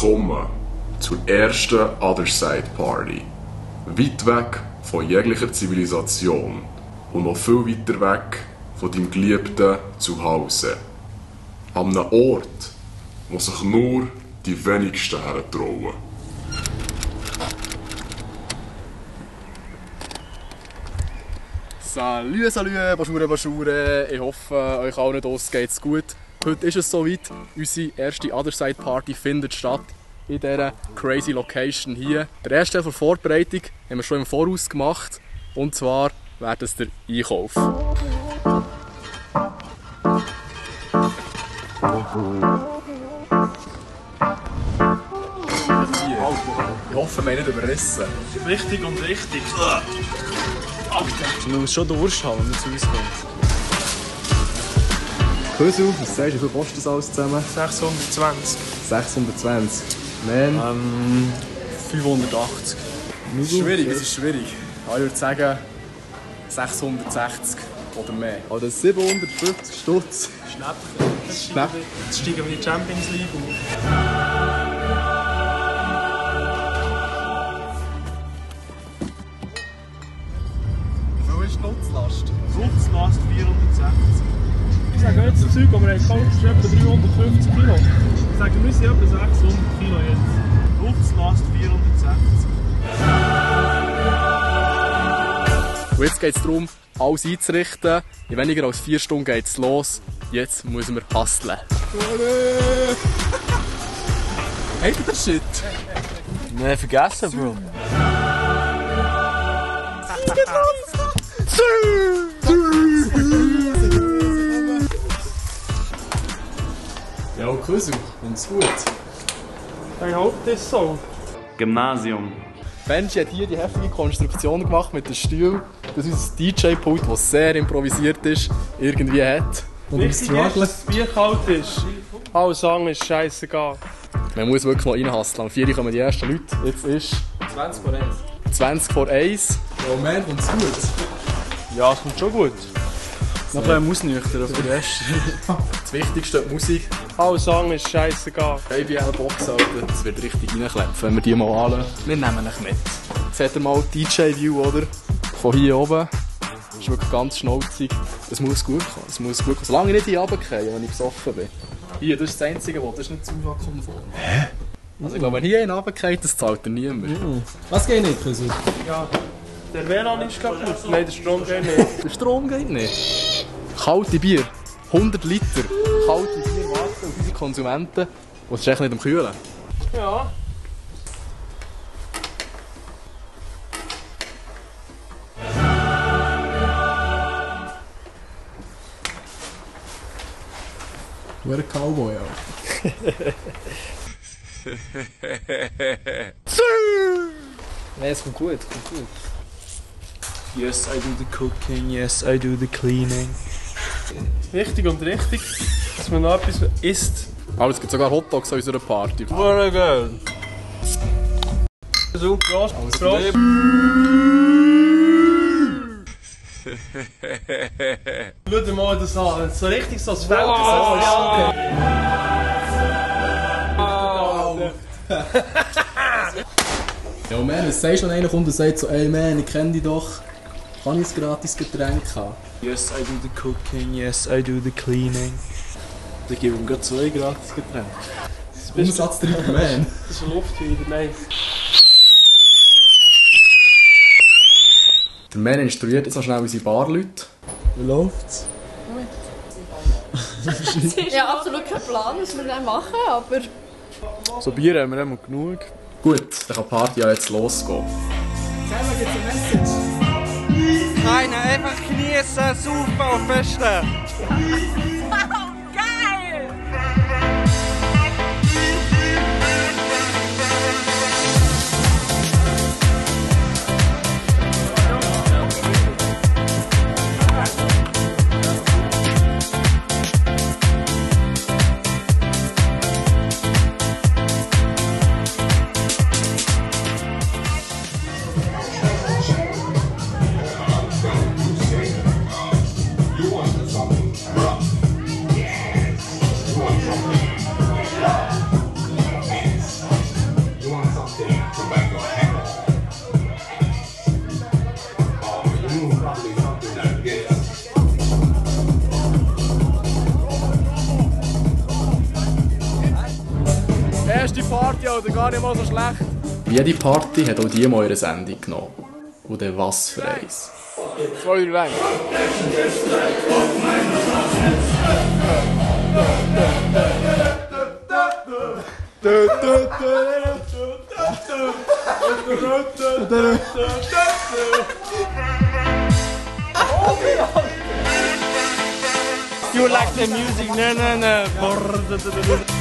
Willkommen zur ersten Other Side Party. Weit weg von jeglicher Zivilisation und noch viel weiter weg von deinem geliebten Zuhause. An einem Ort, wo sich nur die wenigsten hertrauen. Salü, Baschure. Ich hoffe, euch allen draussen geht's gut. Heute ist es soweit. Unsere erste Other Side Party findet statt in dieser crazy Location hier. Der erste Teil der Vorbereitung haben wir schon im Voraus gemacht. Und zwar wäre das der Einkauf. Ich hoffe, wir haben nicht überrissen. Richtig und richtig. Man muss schon Durst haben, wenn man zu uns kommt. Kösu, was sagst du, wie viel kostet das alles zusammen? 620. 620. Man? 580. Es ist schwierig. Ja, ich würde sagen 660 oder mehr. Oder 750 Stutz. Schnäppchen. Jetzt steigen wir in die Champions League auf. Wo ist die Nutzlast? Nutzlast 460. Ich sage jetzt das Zeug, aber wir haben gekauft, ist etwa 350 Kilo. Ich sage, wir sind etwa 600 Kilo jetzt. Nutzlast 460. Und jetzt geht es darum, alles einzurichten. In weniger als 4 Stunden geht es los. Jetzt müssen wir hustlen. Habt ihr das Shit? Nein, vergessen, Bro. Ja, Kösu, uns gut. Ich hoffe, das ist so. Gymnasium. Benji hat hier die heftige Konstruktion gemacht mit dem Stuhl, dass unser DJ-Pult, das sehr improvisiert ist, irgendwie hat. Wichtig ist, dass das Bier kalt ist. Alles andere ist scheissegal. Man muss wirklich noch reinhasseln. Am 4 Uhr kommen die ersten Leute. Jetzt ist 20 vor 1. 20 vor 1. Oh man, kommt's gut. Ja, es kommt schon gut. Noch ein bisschen ausnüchtern für den Rest. Das Wichtigste, die Musik. Alles andere ist scheissegal. JBL-Box, Alter. Das wird richtig reinklepfen, wenn wir die mal anlassen. Wir nehmen euch mit. Jetzt hat ihr mal die DJ-View, oder? Von hier oben. Das ist wirklich ganz schnauzig. Es muss gut kommen. Es muss gut kommen. Solange ich nicht hier runtergehe, wenn ich besoffen bin. Hier, das ist das Einzige, das ist nicht zu konform. Hä? Also ich glaube, wenn hier einer runtergeht, das zahlt er niemand. Was geht nicht, Kösu? Ja, der WLAN ist kaputt. Nein, der Strom geht nicht. Der Strom geht nicht. Kalte Bier. 100 Liter. Kalte Bier warten auf unsere Konsumenten. Und es ist echt nicht am Kühlen. Ja. Du bist ein Cowboy, Alter. Nein, es kommt gut, Yes, I do the cooking, yes, I do the cleaning. Wichtig und richtig, dass man noch etwas isst. Aber es gibt sogar Hotdogs an unserer Party. Very good. So, Prost. Prost. Schau dir mal das an, so richtig so das Feld. Oh, Ja, man, was sagst du, wenn einer kommt und sagt so, ey man, ich kenne dich doch. Kann ich ein gratis Getränk haben? Yes, I do the cooking, yes, I do the cleaning. Dann gebe ich ihm gerade 2 gratis Getränke. bist Umsatztreiber, man. Das ist eine Luftwider, nein. Der Mann instruiert jetzt noch schnell unsere Barleute. Wie läuft's? Ja, absolut kein Plan, was wir dann machen, aber... So Bier haben wir immer genug. Gut, dann kann die Party ja jetzt losgehen. Selber gibt's eine Message. Keine, einfach genießen, super und festen. oder gar nicht mal so schlecht. Jede Party hat auch die mal ihre Sendung genommen. Und dann was für eins. 2, 3 lang. You like the music? No.